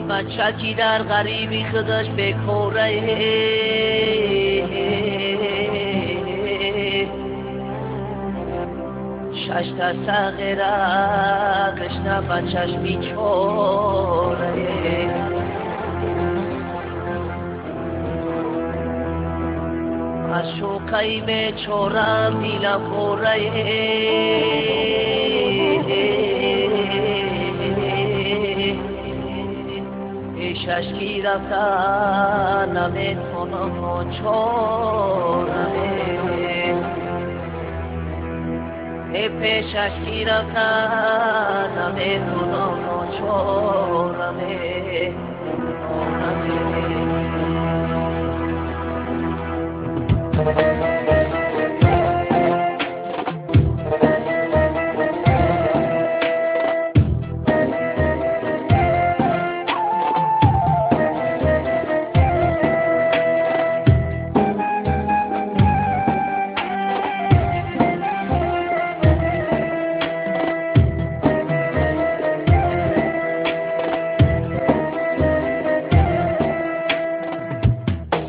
بچه کی در غریبی خودش بکوره شش تا صغیره کشنا بچهش بیچاره از شوقی بیچارم دیلم خوره پیشش کی رفتن نمیتونم چاره پیشش کی رفتن نمیتونم چاره.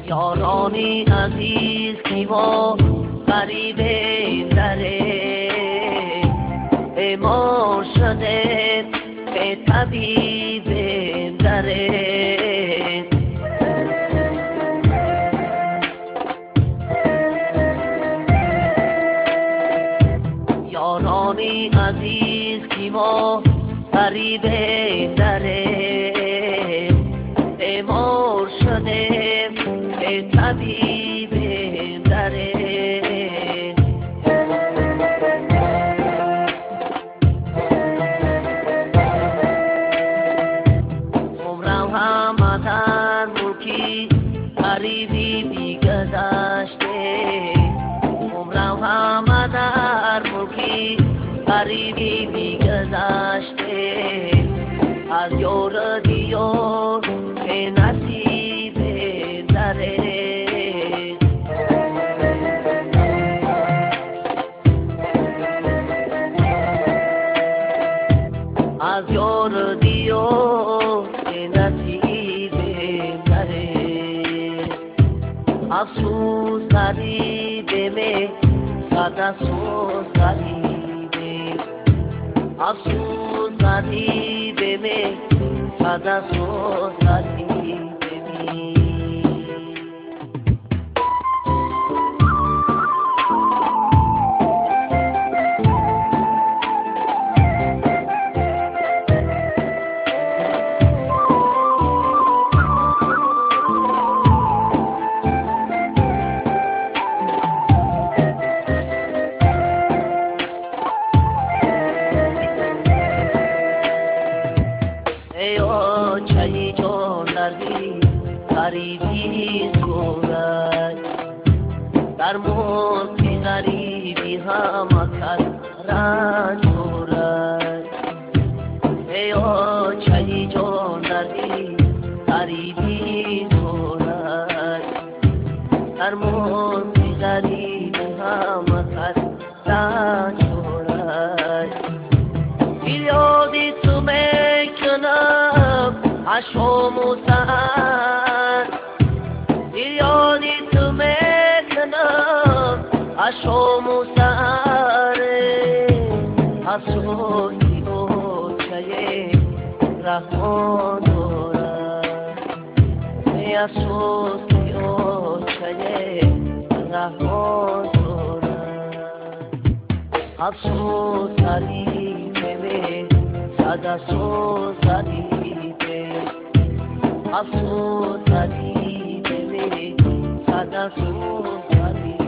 یارانی عزیز کی ما غریب دره بیمار شده به طبیب دره یارانی عزیز کی ما غریب دره بیمار شده به طبیب دره عمرم همه در ملکی غریبی بیگذشته عمرم همه در ملکی غریبی بیگذشته از یار دیار که نصیب دره از یار دیار که نصیب دره افسوس غریبه می صد افسوس غریبه افسوس غریبه می صد افسوس غریبه می. ای آچه‌ی جان دردی غریبی صورت در ملک غریبی همه کس رنج دارد ای آچه‌ی جان دردی غریبی صورت در ملک غریبی همه کس رنج دارد فریادی تو میکنم اشام و سحر فریادی تو میکنم اشام و سحر افسوس اوچه رحمان دارد افسوس اوچه رحمان دارد افسوس غریبه صد افسوس غریبه افسوس غریبه صد افسوس غریبه.